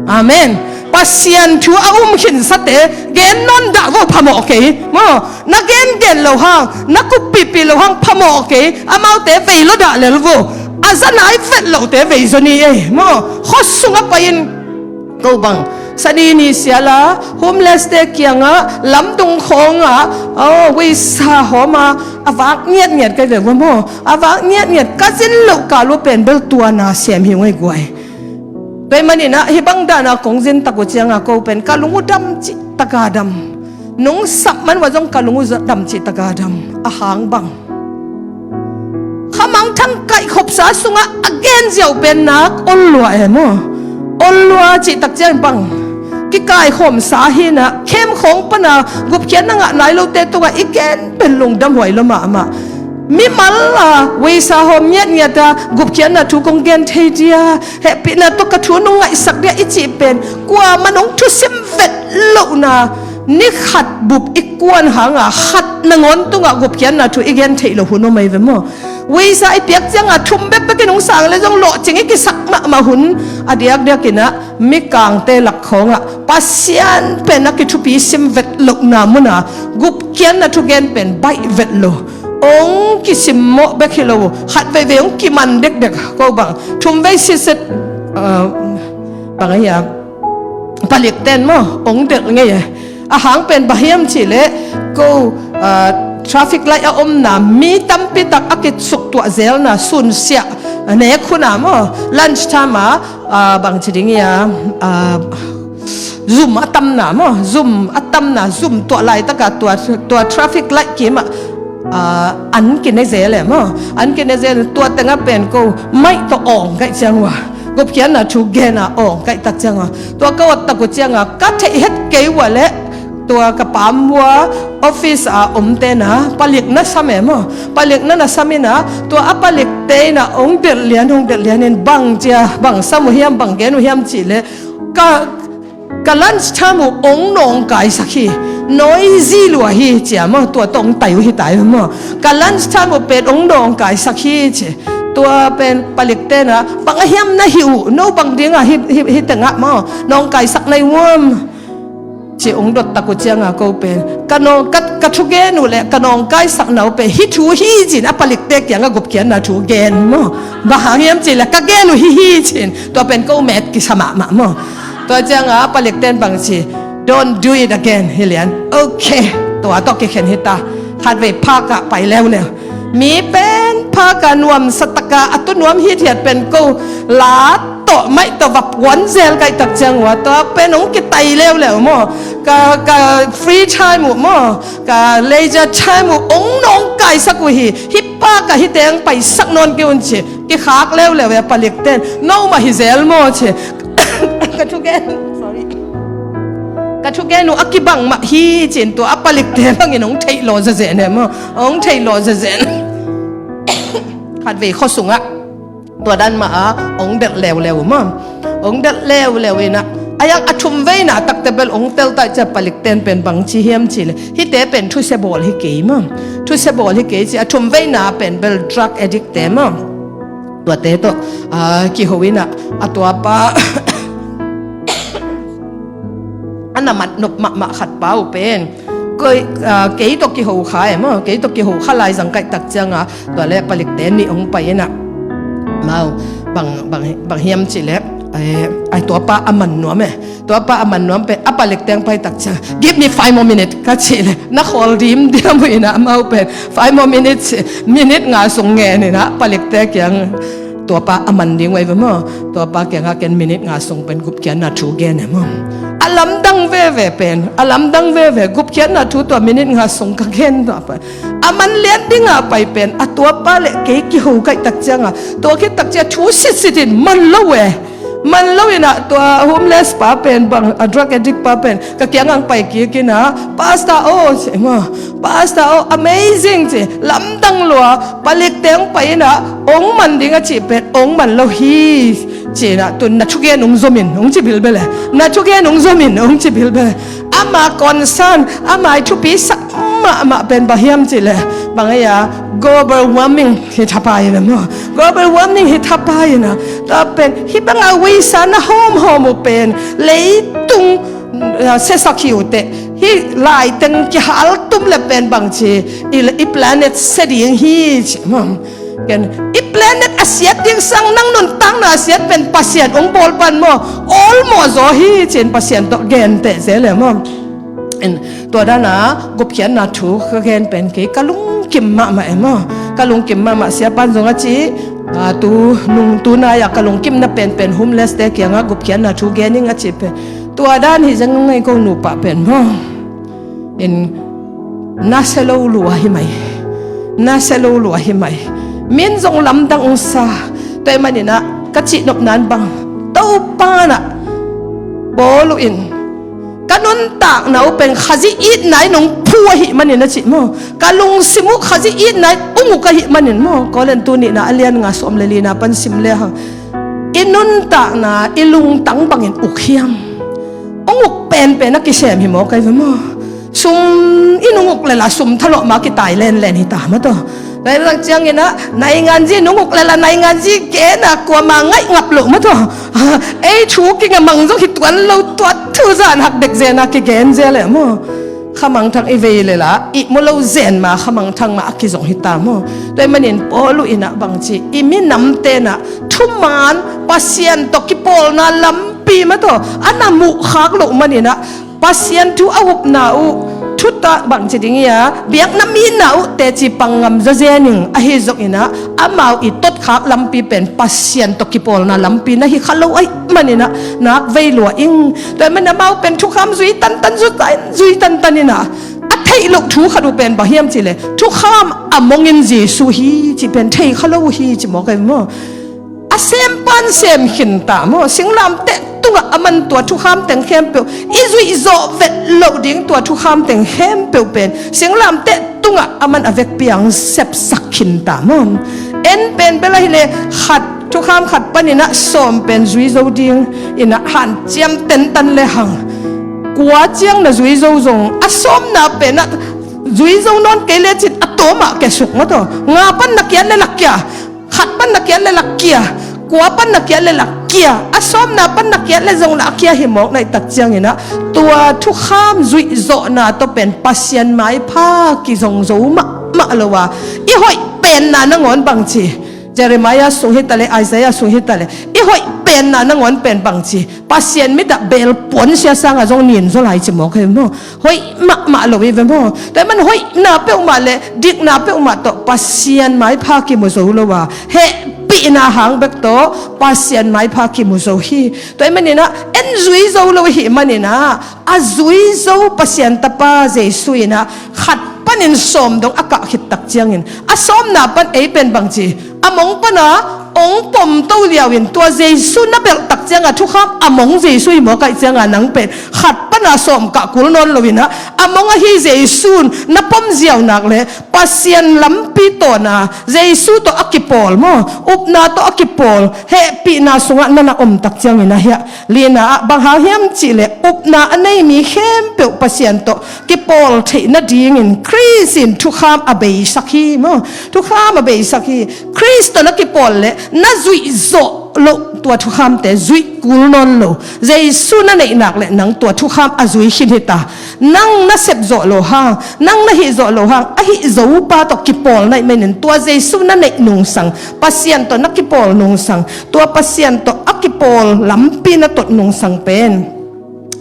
Amen. Pasian thu a um khinsate gen nawn dah vo phamawh kei maw. Na gengen lo hang na kuppihpih lo hang phamawh kei. Amaute vei lo dah lel vo. A za nai vet lote vei zaw ni ei maw. Khuasung a pai-in ko bang sani ni siala homeless te kiangah lamdung khawngah oh, weisa hawma a vak ngiatngiat kai ve vo maw. A vak ngiatngiat ka zin loh kal uh pen bel tuana sem hi ngei guai. Tua ahih maninah hih bang dana kong zin tak uh cianga ko pen ka lung uh dam cih taka dam. Nung sap man uh a zong ka lung uh dam cih taka dam a hang bang. Khamangthang kaihkhopsa sungah a genziau pen nak ol lua e maw. Ol lua cih tak ciang bang kikaikhawmsa hinah khemkhawng pana gupkhiatna ngah nai lote tungah i gen pen lungdam huai lua mahmah. Mimal a weisa hawm ngiatngiat a gupkhiatna thu kong gen thei dia hehpihna tawh ka thu nong ngaihsak dia i cih pen kuamah nong thusim vet lohna ni khat bup i kuan hanga khat nangawn tungah gupkhiatna thu i gen theih loh hun om ei ve maw. Weisa i piak cianga thum bekbek in hong sang le zong lawhcing i kisak mahmah hun a diakdiakinah mikangte lak khawngah Pasian pen a kithupi sim vet lohna muna gupkhiatna thugen pen baih vet lo. Ong kisimmawh bek hi lo uh khat veivei ong kiman dekdek ko bang thumvei sitset bang ahi a palikten maw ong delh ngei e. A hang pen bang hiam cihleh ko traffic light a omna mi tampitak a kisuktuah zelna sunsiah nek huna maw lunch time a bang ci ding ia zum a tamna maw zum a tamna zum tuah laitaka tua traffic light kimah ah, an kine zel e maw. An kine zel, tua tengah pen ko maih tawh awng kaih ciang uh a, gupkhiatna thu gen a awng kaih tak ciang uh a, tua ka awt tak uh ciang a ka theih het kei uh a leh, tua ka pamvua office a omte na palik na sam e maw. Palik na na sam in a, tua a palikte in a hong delh lian, hong delh lian in bang cia, bang sam uh hiam, bang gen uh hiam cih leh, ka, ka lunch time uh hong nawngkaisak hi. Noisy lua hi cia maw, tua tawh hong tai uh hi tai uh maw. Ka lunch time uh pen hong nawngkaisak hi ci. Tua pen palikte na, bang a hiam na hih uh, no bang ding a hih, hih, hih tengah maw nawngkaisak na hi uh hiam ci hong dot tak uh ciang a ko pen, ka nawng, ka, ka thugen uh leh ka nawngkaisakna uh pen hih thu hi ci-in a palikte kiang a gupkhiatna thu gen maw. Bang hang hiam cih leh ka gen uh hih hi ci-in, tua pen ko met kisa mahmah maw. Tua ciang a palikte in bang ci, "Don't do it again," hi lian. Ok, tua tawh kikhen hi ta. Khatvei phak ah pai leuleu. Mi pen phak a nuamsa tak a, a tu nuam hithiat pen ko la tawh maih tawh va puan zel kaih tak ciang uh a, tua pen hong kitai leuleu maw. Ka, ka free time uh maw, ka leisure time uh hong nawngkaisak uh hi. Hih phak ah hihte hong paisak nawn kei un ci, kikhak leuleu e palikte in. No mah hi zel maw ci. Ka thugen, sorry, ka thugen uh a kibang mah hi ci-in tua a palikte bangin hong theih lawh zazen e maw. Hong theih lawh zazen. Khatvei khua sungah tua dan mah a hong delh leuleu maw. Hong delh leuleu in a, a yang a thum veina takte bel hong tel ta cia palikte in pen bang ci hiam cih leh, hihte pen thusia bawl hi kei maw. Thusia bawl hi kei ci, a thum veina pen bel drug addict te maw. Tuate tawh, ah, kiho in a, a tuapa a na mat nop mahmah khat pa uh pen, kei, ah, kei tawh kiho kha e maw, kei tawh kiho kha lai zang kaih tak ciang a, tua leh palikte nih hong pai in a, mau, bang, bang, bang hiam cih leh, eh, ai tuapa a man nuam e. Tuapa a man nuam pen a palikte hong pai tak ciang, "Give me five more minutes," ka cih leh, na khawl dimdiam uh in a, amau pen five more minutes, minute nga sung ngen in a, palikte kiang tuapa a man ding uh ahi ve maw. Tuapa kiangah ken minute nga sung pen gupkhiatna thu gen e maw. A lamdang veve pen, a lamdang veve, gupkhiatna thu tua minute nga sung ka gen tua pen. A man lian ding a pai pen, a tuapa leh kei kiho kaih tak ciang a, tua khit tak ciang thu sitsit in man lo e. Man lo in a, tua homeless pa pen bang, a drug addict pa pen ka kiangah hong pai kik in a, "Pastor aw," ci maw, "Pastor aw, amazing," ci, "lamdang lua, palikte hong pai in a, hong man ding a cih pen hong man lo hi," ci in a, "Tun na thugen hong zom in," hong ci bilbel e. "Na thugen hong zom in," hong ci bilbel e. Ama concern, ama i thupi sak mahmah pen bang hiam cih leh, bang ei a, global warming hi thapai in a maw. Global warming hi thapai in a, tua pen hih bang a visa na hawmhawm uh pen leitung, ah, siasak hi uh teh, hih laiteng kihal tum leh pen bang ci, i, i planet sia ding hi ci maw. Ken, i planet a siat ding sang nang nuntakna a siat pen Pasian hong bawl pan maw, awlmawh zaw hi ci-in Pasian tawh genteh zel e maw. In, tua dan a gupkhiatna thu ka gen pen kei ka lungkim mahmah e maw. Ka lungkim mahmah, siapa'n zong a ci, ah, tu nung tu nai-a ka lungkimna penpen homeless te kiangah gupkhiatna thu gen ing a cih pen, tua dan hi zeng ngai ko nupa pen maw. In, na sia lo lua hi mai. Na sia lo lua hi mai. Min zong lamdang ung sa. Tua ahih manin ah ka cihnopna in bang, Topa in ah bawl uh in, ka nuntakna uh pen Khazih itna in hong phu ahih manin a cih maw. Ka lungsim uh Khazih itna in ung uk ahih manin maw. Korin tu nihna a lian nga sawm le lina pan sim le hang, i nuntakna i lungtang bangin uk hiam? Ung uk penpen a kisem hi maw, kai ve maw? Sum in ung uk lel a sum thalawh ma kitai lenlen hi ta maw taw. Nai lang ciangin ah nainganzi in ung uk lel a nainganzi gen a kuama ngaih ngap loh maw taw. Ei thu kinga mang zong hi tuan lo, tua thu zan hak dek zen a kigen zel e maw. Khamangthang i vei lel a ihmu lo zen ma khamangthang ma a kizong hi ta maw. Tua ahih manin Paul uh in ah bangci, i minamte in ah thuman Pasian tawh kipawlna lampi maw taw a na muh khak loh manin ah Pasian thu a upna uh, thutak bangci ding hi a, biakna mina uh teci pang ngam zaw zen ing. Ahi zongin ah amau i totkhak lampi pen Pasian tawh kipawlna lampi na hi kha lo ahih manin ah nak vei lua ing. Tua ahih manin amau pen thukham zui tantan, zui tan, zui tantan in ah a theih loh thu khat uh pen bang hiam cih leh thukham a mongin Jesu hi cih pen thei kha lo uh hi ci mawk ahi maw? A sempan sem khin ta maw? Singlamteh tungah aman tua thukham teng khempeuh i zuih zawh vet loh ding, tua thukham teng khempeuh pen singlamteh tungah aman a vekpi-a hong sepsak khin ta maw? En pen bel ahih leh khat, thukham khat panin ah sawm pen zui zo ding in ah hanciam tentan le hang, kua ciang na zui zo zong a sawmna pen ah zui zo nawn kei lecin a tawm ah kiasuk maw taw. Nga pan na kiat le lak kia, khat pan na kiat le lak kia, kua pan na kiat le lak kia, a sawmna pan na kiat le zong lak kia hi mawk na hih tak ciangin ah tua thukham zuih zawhna tawh pen Pasian maipha kizong zo mahmah lo a, i hoih penna nangawn bangci, Jeremiah sung hi ta leh, Isaiah sung hi ta leh, i hoih penna nangawn pen bangci, Pasian mit ah beel puan sia sangah zong nin zaw lai ci mawk hi maw? Hoih mahmah lo hi ve maw? Tua ahih man hoihna peuhmah le dikna peuhmah tawh Pasian maipha kimu zo lo a, hehpihna hang bek tawh Pasian maipha kimu zo hi. Tua ahih manin ah en zui zo lo ahih manin ah a zui zo Pasian Tapa Jesu in ah khat panin sawm dong a kah khit tak ciangin a sawmna pan ei pen bangci, a mong pana hong pom to liau in tua Jesu na belh tak cianga thukham a mong Jesu hi mawk ahih cianga nang pen khat pana sawm kah kul nawn lo in ah a mong ahi Jesu na pom ziau nak leh Pasian lampi tawna Jesu tawh a kipawl maw, upna tawh a kipawl hehpihna sungah na na om tak ciangin ah hiah lina ah bang hang hiam cih leh upna a nei mi khempeuh Pasian tawh kipawl theih nadingin Khrist in thukham a beisak hi maw? Thukham a beisak hi. Khrist tawh na kipawl leh na zuih zawh loh tua thukhamte zuih kul nawn lo. Jesu na neih nak leh nang tua thukham a zui khin hi ta. Nang na sep zawh loh hang, nang na hih zawh loh hang a hih zo pa tawh kipawl na hih manin tua Jesu na neih nungsang, Pasian tawh na kipawl nungsang, tua Pasian tawh a kipawl lampi na tot nungsang pen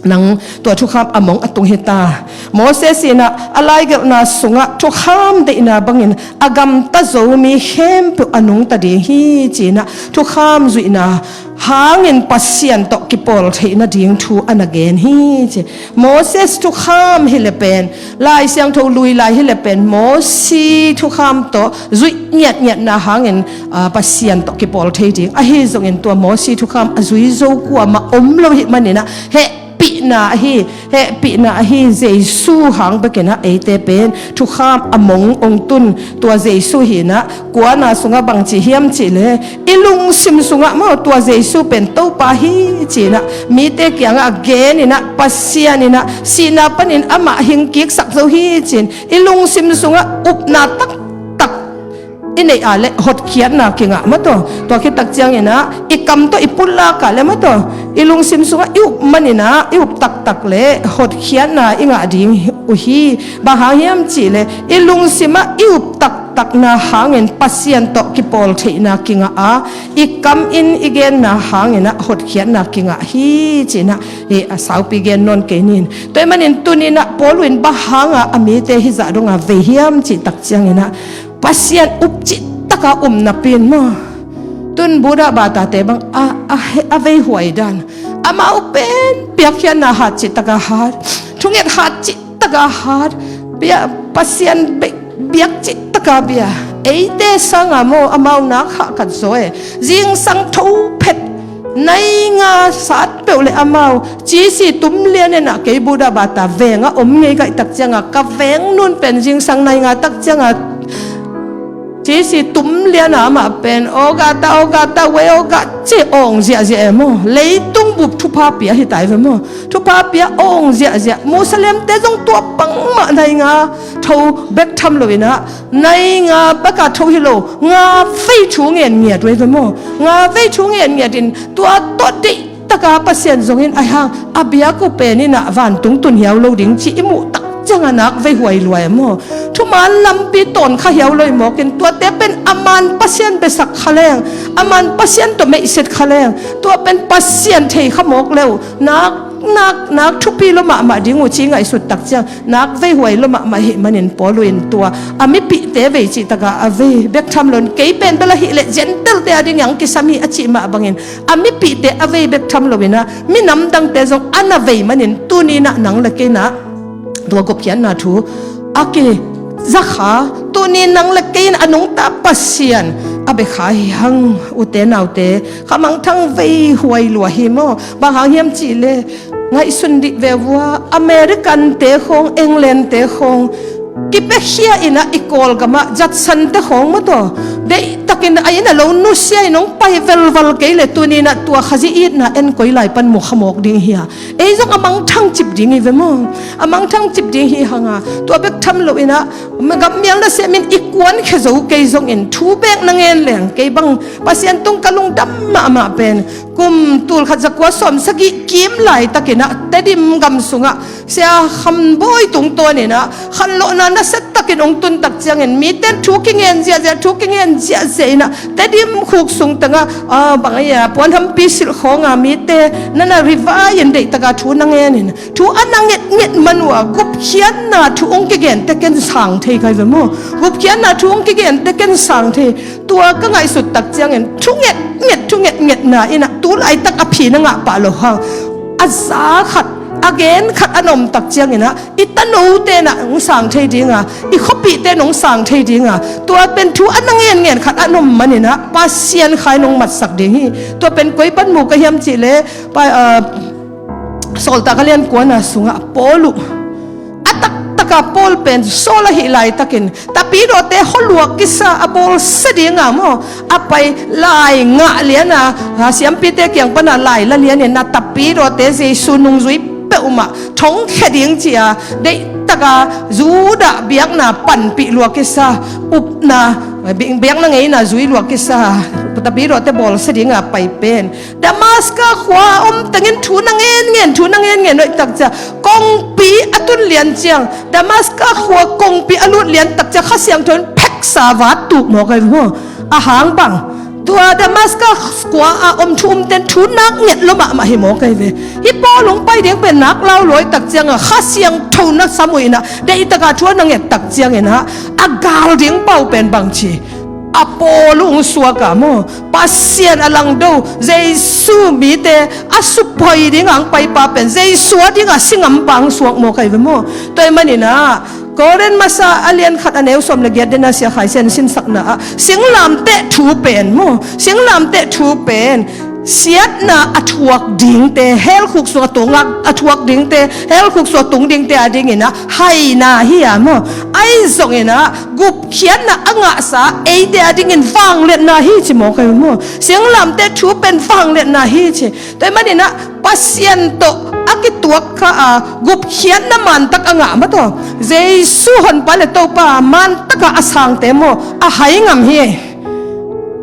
nang tua thukham a mong a tung hi ta. Moses in ah a laigelhna sungah thukham deihna bangin a gamta zo mi khempeuh a nungta ding hi ci-in ah thukham zuihna hangin Pasian tawh kipawl theih nading thu a na gen hi ci. Moses thukham hi leh pen, Lai Siangtho lui lai hi leh pen Mosi thukham tawh zuih ngiatngiatna hangin, aa, Pasian tawh kipawl thei ding. Ahi zongin tua Mosi thukham a zui zo kuamah om lo hih manin ah hehpihna ahi, hehpihna ahi Jesu hang bekin ah eite pen thukham a mong hong tun tua Jesu hi-in ah kuana sungah bangci hiam cih leh i lungsim sungah maw tua Jesu pen Topa hi ci-in ah mite kiangah a gen in ah Pasian in ah sihna panin amah hing kiksak zo hi ci-in i lungsim sungah upna taktak i neih a leh hotkhiatna kingah maw taw. Tua khit tak ciangin ah i kam tawh i pullak a leh maw taw, i lungsim sungah i up manin ah i up taktak leh hotkhiatna i ngah ding uh hi. Bang hang hiam cih leh i lungsim ah i up taktakna hangin Pasian tawh kipawl theihna kingah a, i kam in i genna hangin ah hotkhiatna kingah hi ci-in ah hi a saupi gen nawn kei ning. Tua ahih manin tuni-in ah Paul in bang hanga a mite hih zah donga vei hiam cih tak ciangin ah Pasian up cihtaka um napi-in maw, tun Buddha batate bang a, a, a veihuai dan, amau pen piakkhiatna hat cihtaka hat, thunget hat cihtaka hat, pia, Pasian be, biak cihtaka bia, eite sanga maw amau nak hah khat zaw e. Zingsang tho phet nai nga sat peuh le amau cisi tum lian in ah kei Buddha bata veng a om ngei ka hih tak cianga ka veng nun pen zingsang nai nga tak cianga cisi tum lian a amah pen aw gata, aw gata, wei aw gata ci awng ziahziah e maw. Leitung bup thupha pia hi ta hi ve maw. Thupha pia awng ziahziah. Musalemte zong tua bangmah nai nga tho bek tham lo in ah, nai nga bek a tho hi lo, nga vei thu ngen ngiat uh hi ve maw. Nga vei thu ngen ngiat in tua tawh deih taka Pasian zongin ahi hang a biak uh pen in ah vantung tun hiau lo ding cih i muh tak cianga nak veihuai lua e maw. Thuman lampi tawn kha hiau lo hi mawk in tuate pen a man Pasian besak kha leng, a man Pasian tawh meihset kha leng, tua pen Pasian thei kha mawk le uh nak, nak, nak thupi lua mahmah ding uh ci ngaihsut tak ciang nak veihuai lua mahmah ahih manin Paul in tua a mipihte vei cihtaka a vei bek tham lo in kei pen bel ahih leh Gentile-te a ding hong kisam hi a cih mah bangin a mipihte a vei bek tham lo in ah minam dangte zong a na vei manin tuni-in ah nang le kei in ah tua gupkhiatna thu a kizakha, tuni nang le kei in a nungta Pasian a biakha hi hang, ute naute, khamangthang vei huai lua hi maw. Bang hang hiam cihleh, ngaihsun dih ve vua, American te khawng, England te khawng, kipiakhia in ah i Kawlgam ah Judson te khawng maw tawh, deihtakin a inn a lo nusia in hong pai velval kei leh tuni in ah tua Khazih itna en koi lai pan mu kha mawk ding hi a. Ei zong a mangthang cip ding hi ve maw. A mangthang cip ding hi hang a, tua bek tham lo in ah, gam mial nasem in i kuankhia zo kei zongin thu beek na ngen leng, kei bang Pasian tung ka lungdam mahmah pen, kum tul khat za kua sawm sagih kim laitakin ah Tedim gam sungah Sia Kham Bawi tungtawn in ah khanlawhna nasiatakin hong tun tak ciangin, mite thu kingen ziahziah, thu kingen ziahziah in ah Tedim khuk sung tengah, ah, bang a, puanhampi silh khawng a mite na na rivai in, deihtaka thu na ngen in, thu a na ngetnget man uh a, gupkhiatna thu hong kigente ken sang thei kai ve maw. Gupkhiatna thu hong kigente ken sang thei. Tua ka ngaihsut tak ciangin thu ngetnget, thu ngetngetna in ah tu laitak a phi na ngah pah lo hang, a za khat, a gen khat a na om tak ciangin ah i tanote in ah hong sang thei ding a, i khuapihte in hong sang thei ding a, tua pen thu a na ngenngen khat a na om man in ah Pasian kha in hong matsak ding hi. Tua pen koi pan mu ka hiam cihleh, pa, ah, Sawltak a lian kuana sungah Paul uh, a taktaka Paul pen Saul ahih laitakin, tapidawte hua luak kisa a bawlsia ding a maw, a pai lai ngah lian a, a siampite kiang pana lai la lian in ah tapidawte Jesu nungzui peuhmah thongkhia ding ci a, deihtaka Judah biakna panpih luak kisa, upna, bi-, biakna ngeina zui luak kisa, tapidawte bawlsia ding a pai pen Damaska khua a om tengin thu na ngenngen, thu na ngenngen uh tak ciang, kongpi a tun lian ciang, Damaska khua kongpi a lut lian tak ciang Kha Siangtho in pheksa vat tuk mawk ai ve maw. A hang bang, tua Damaska khua a om thu umten thu nak nget lo mahmah hi mawk ai ve. Hih Paul hong pai ding pen nak lau luai tak ciang a, Kha Siangtho na sam uh in ah, deihtaka thu a na nget tak ciangin ah, a gal ding pau pen bang ci, a Paul uh hong suak a maw, Pasian a langdo, Jesu mite a suphuai ding a hong paipa pen, Jesu a ding a si ngampa hong suak mawk ai ve maw. Tua ahih manin ah, Korin masa a lian khat a neu sawm le giat den a Sia Khai Sian sinsakna ah, singlamteh thu pen maw, singlamteh thu pen, siatna a thuak dingte, hell khuk sung a tung a, a thuak dingte, hell khuk sung a tung dingte a dingin ah haina hi a maw. Ahi zongin ah gupkhiatna a ngahsa eite a dingin vangliatna hi ci mawk ai ve maw. Singlamteh thu pen vangliatna hi ci. Tua ahih manin ah Pasian tawh a kituak kha a, gupkhiatna mantak a ngah maw tawh, Jesu honpa le Topa mantaka a sangte maw, a hai ngam hi.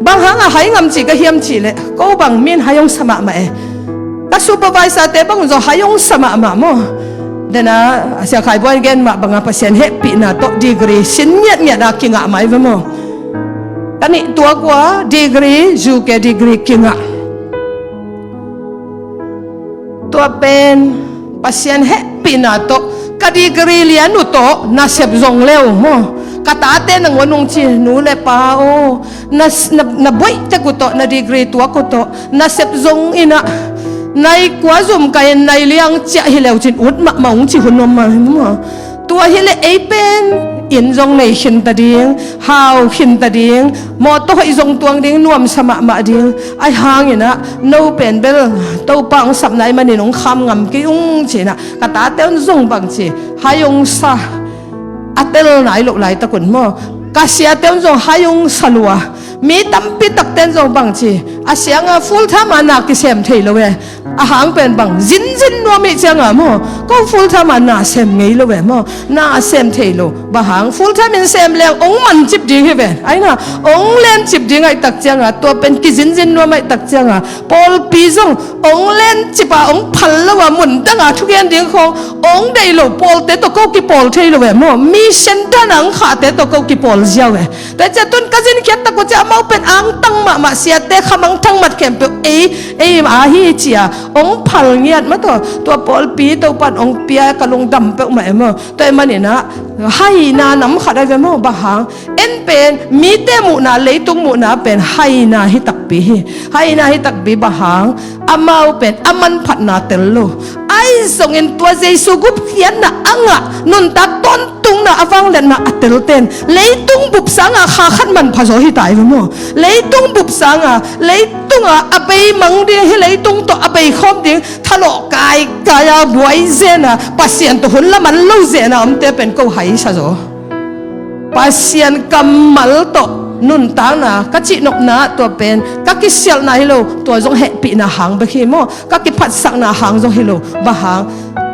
Bang hang a hai ngam ci ka hiam cihleh, ko bang min hai hong sa mahmah e. Ka supervisor-te bang zong hai hong sa mahmah maw. Den a, Sia Khai Bawi in gen mah bang a Pasian hehpihna tawh degree sin ngiatngiat a kingah mah ai ve maw. Ka nih tuak uh a degree, U K degree kingah. Tua pen Pasian hehpihna tawh ka degree lian uh tawh nasep zong le uh maw. Ka tate nangawn hong ci, nu le pa aw, na, na, na buaih tek uh tawh, na degree tuak uh tawh nasep zong in ah, nai kua zum kai in nai liang ciah hi leu cin ut mahmah hong ci hun om mah hi maw. Tua hileh ei pen inn zong nei khinta ding, hau khinta ding, mawtaw hoih zong tuang ding, nuamsa mahmah ding. Ahi hangin ah no pen bel Topa hong sapna ahih manin hong kham ngam kei ung ci-in ah, ka tate un zong bang ci, hai hong sa, a tel nai loh laitak un maw. Ka siate un zong hai hong sa lua. Mi tampi takte un zong bang ci, a siang a full time a na kisem thei lo e. A hang pen bang, zinzin nuam ih ciang a maw, ko full time a na sem ngei lo e maw, na sem thei lo. Bang hang, full time in sem leng hong mancip ding hi ve. Ahi na, hong lencip ding ahih tak ciang a, tua pen kizinzin nuam ahih tak ciang a, pawlpi zong hong lencip a, hong phal lo a, mun dang a thugen ding khawng hong deih lo pawlte tawh ko kipawl thei lo e maw. Mission dan a hong khahte tawh ko kipawl ziau e. Tua ciang tun ka zinkhiat tak uh ciang amau pen angtang mahmah, siate khamangthang mat khempeuh ei, ei a hi ci a hong phal ngiat maw tawh. Tua pawlpi Topa'n hong pia ka lungdam peuhmah e maw. Tua ahih manin ah haina nam khat ahi ve maw. Bang hang, en pen mite muhna, leitung muhna pen haina hi takpi hi. Haina hi takpi, bang hang, amau pen a manphatna tel lo. Ahi Zongin tua Jesu gupkhiatna a ngah nuntak tawntungna a vangliatna a telten leitung bup sanga kha khat manpha zaw hi ta i ve maw? Leitung bup sanga leitunga a beimang ding, hih leitung tawh a beikhawm ding thalawh kaikai a buai zena Pasian tawh hun laman lo zena omte pen ko haisa zaw. Pasian kammal tawh nuntakna ka cihnopna tua pen ka kisialhna hi lo, tua zong hehpihna hang bek hi maw? Ka kiphatsakna hang zong hi lo. Bang hang?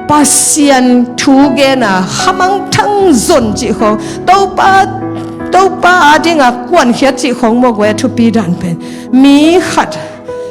Pasian thu gena khamangthang zon cih khawng, Topa, Topa a dinga kuankhiat cih khawng maw, guai a thupi dan pen mi khat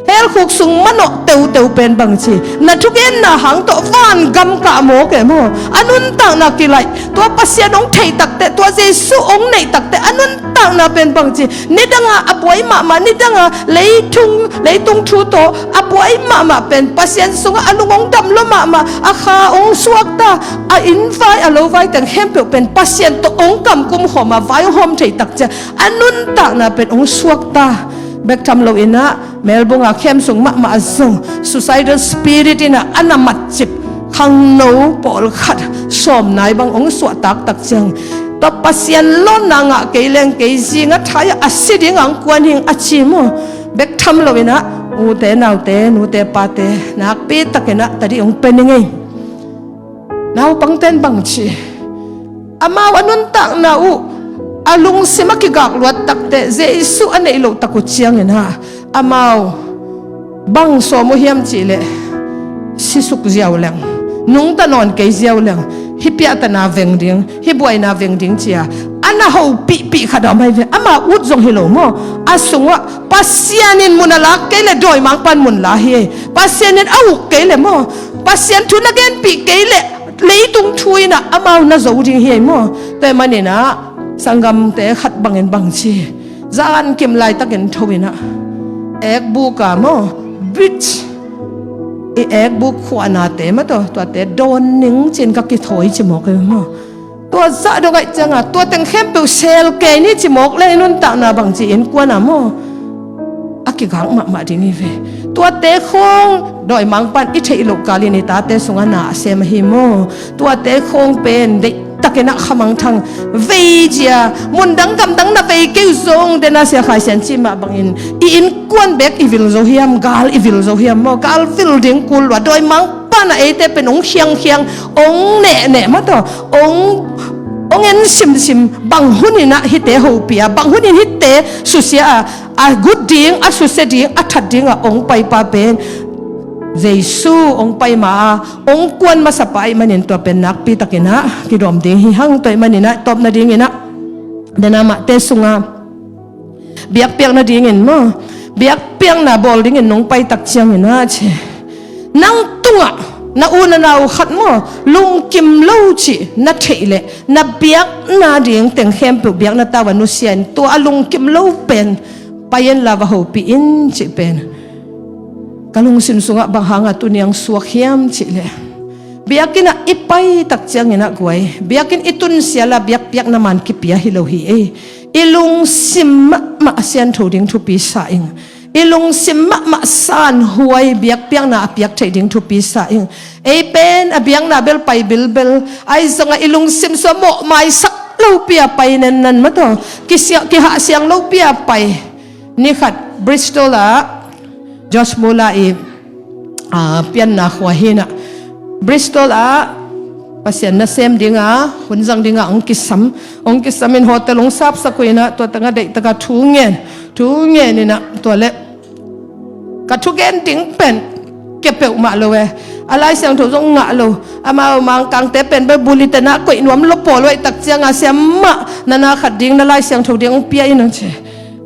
helkhuk sung manawh teuteu pen bangci, na thugenna hang tawh vangam kah mawk e maw? A nuntakna kilaih, tua Pasian hong theih takte, tua Jesu hong neih takte a nuntakna pen bangci, nidanga a buai mahmah, nidanga leitung, leitung thu tawh a buai mahmah pen Pasian sungah a lung hong dam lua mahmah, a kha hong suakta, a inn vai a lo vai teng khempeuh pen Pasian tawh hong kamkum khawma vai hong hawm theih tak ciang a nuntakna pen hong suakta bek tham loinah, Melbourne a khem sung mahmah zong suicidal spirit inah a na matcip khangno pawlkhat sawm nai bang hong suahtak tak ciang, tua Pasian lawnna ngah kei leng kei zinga thai-ah a si ding ang kuan hing a ci maw? Bek tham loinah ute naute, nute pate, nakpi takinah tadih hong pe ning ei. Naupangten bangci, amau a nuntakna uh a lungsim a kigakluat takte Jesu a neih loh tak uh cianginah amau bang sawm uh hiam cihleh, sisuk ziau leng, nungta nawn kei ziau leng, hih piahtana veng ding, hih buaina veng ding cia a na hopihpih khat a om ahi ve. Ama ut zong hi lo maw? A sungah Pasian in mun a lak kei le dawimangpan mun la hi ei. Pasian in a uk kei le maw? Pasian thu na genpih kei le leitung thu inah amau na zo ding hi ei maw? Tua maninah sanggamte khat bangin bangci, zan kim laitakin tho inah ekbuka maw, bridge i ekbuk khuahnate maw, tua, tuate dawn ning cin ka kithawi ci mawk ei maw? Tua zah dong aih cianga tua teng khempeuh sel kei ni ci mawk le i nuntakna bangci innkuana maw? A kigak mahmah ding hi ve. Tuate khawng dawimangpan i theih loh kalin i tate sungah na a sem ahi maw? Tuate khawng pen deihtakinah khamangthang vei cia, mundang gamdang na vei kei uh zong dena Sia Khai Sian cih mah bangin i innkuan bek i vil zo hiam? Gal i vil zo hiam maw? Gal vil ding kul lua, dawimangpan a eite pen hong khiangkhiang, hong nehneh maw, tua hong, hong en simsim, bang huninah hihte hopih a, bang hunin hihte susia a, a gut ding, a susia ding, a that dinga hong paipa pen Jesu hong pai ma a, hong kuan masapa ahih manin tua pen nakpi takinah kidawm ding hi hang. Tua ahih maninah tawpna dinginah dena mahte sunga biakpiakna dingin maw, biakpiakna bawl dingin nong paitak cianginah ci, nang tungah na u na nau khat maw, lungkim lo cih na theih leh na biakna ding teng khempeuh biakna tau a nusia in, tua a lungkim lo pen pai inla va hopih in cih pen ka lungsim sungah bang hanga tuniang suak hiam cihleh, biakinnah i paitak cianginah guai, biakinn i tunsiala biakpiakna man kipia hi lo hi ei. I lungsim mahmah a siantho ding thupi sa ing. I lungsim mahmah sanhuai biakpiakna a piak theih ding thupi sa ing. Ei pen a biakna bel pai bilbel, ahi zongah i lungsim sua mawhmaisak lopi a pai nennan maw, tua kisia-, kihahsiang lopi a pai. Nikhat Bristol ah Josh Muller i, a, pianna khua hinah Bristol ah Pasian nasem dinga, hun zang dinga hong kisam, hong kisam in hotel hong sapsak uh inah tua tangah deihtaka thu ngen, thu ngen inah tua le ka thugen ding pen kia peuhmah lo e. A Lai Siangtho zong ngah lo. Amau Mangkangte pen bel bulletin ah koih nuam lo pawl uh aih tak cianga siamah nana khat ding na Lai Siangtho ding hong pia in hong ci.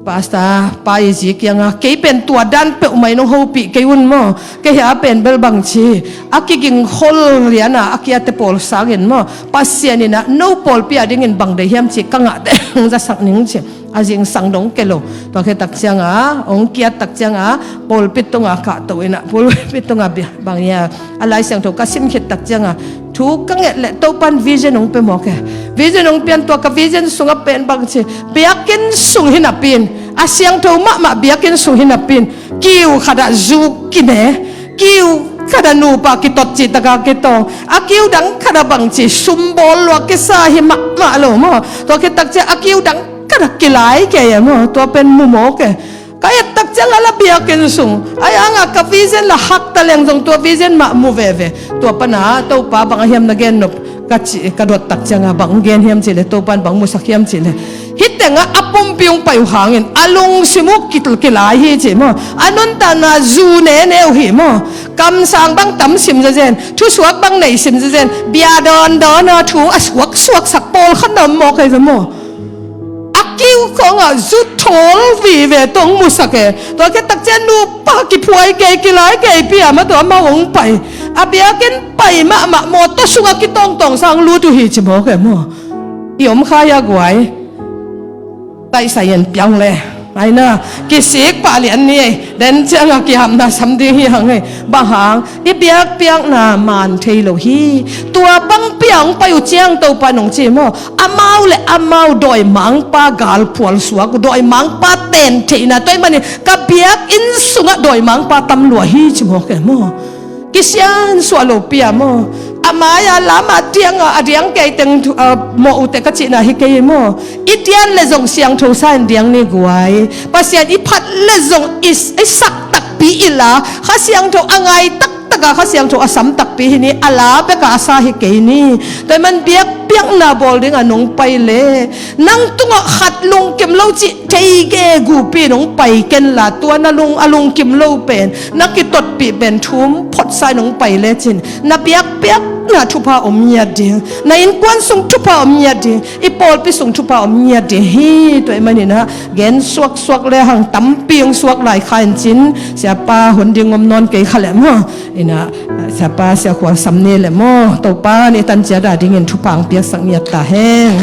Pastor pa i zi kianga kei pen tua dan peuhmah in hong hopih kei un maw? Kei hia pen bel bangci a kiging khol liana a kiate pawl sangin maw, Pasian inah no pawlpi a dingin bang deih hiam ci ka ngahte hong zasak ning ci. A zingsang dong ke lo. Tua khit tak cianga hong kiat tak cianga pawlpi tunga kahto inah pawlpi tunga bia-, bang ia a Lai Siangtho ka sim khit tak cianga thu ka nget leh Topan vision hong pia mawk e. Vision hong pian tua ka vision sungah pen bangci, biakinn sung hi napi in, a siangtho mahmah biakinn sung hi napi in, kiu khatah zu kine, kiu khat a nupa kitot cih taka kitawng, a kiu dang khat a bangci sumbawl lua kisa hi mahmah lo maw. Tua khit takciang a kiu dang khat a kilai kei e maw. Tua pen mu mawk e. Ka et takciang a la biakinn sung a, a nga ka vision la hak ta leng zong tua vision mah mu veve. Tua pana Topa bang a hiam na gen nop ka ci, ka dot takciang a bang gen hiam cih le, Topa in bang musak hiam cih le, hih tengah a pumpi hong pai uh hangin a lungsim uh ki, kilai hi ci maw. A nuntakna zu nene uh hi maw. Kamsang bang tam sim zazen, thusuak bang nei sim zazen, bia dawndawn a thu a suaksuaksak pawlkhat na om mawk hi ve maw. A kiu khawngah zu thawl vive tawh hong musak e. Tua khit takciang nupa kiphuai kei, kilai kei pia mah tawh amau hong pai. A biakinn pai mahmah mawtaw sungah kitawngtawng sang lut uh hi ci mawk e maw. I om kha hia guai? Taisai in piang le. Aina, kisik pah lian ni ei. Den ciangah kihamna sam ding hi hang ei. Bang hang, i biakpiakna man thei lo hi. Tua bang piang pai uh ciang Topa nong ci maw. Amau le amau dawimangpa galphual suak uh, dawimangpa ten theihna. Tua ahih manin ka biakinn sungah dawimangpa tam lua hi ci mawk e maw. Kisiansuah lo pia maw. A mai-a lam a diang a, a diang kei teng thu, a, mawh uh teh ka cihna hi kei maw. I dian le zong siangtho sa in diang ni guai. Pasian i phat le zong i, i sak takpi i la. Kha Siangtho a ngai taktak a, Kha Siangtho a sam takpi hi ni, a la bek a a sa hi kei ni. Tua ahih man biakpiakna bawl ding a nong pai le, nang tungah khat lungkim lo cih thei gegu pi nong pai ken la, tua na lung, a lungkim lo pen, na kitotpih pen thum photsa nong pai lecin, na biakpiakna thupha om ngiat ding, na innkuan sung thupha om ngiat ding, i pawlpi sung thupha om ngiat ding hi. Tua ahih manin ah gen suaksuak le hang tampi hong suak lai kha in cin, siapa hun ding om nawn kei kha leh maw. Inah, siapa siakhual sam ni leh maw. Topa ni tan ciat a dingin thupha hong piaksak ngiat ta hen.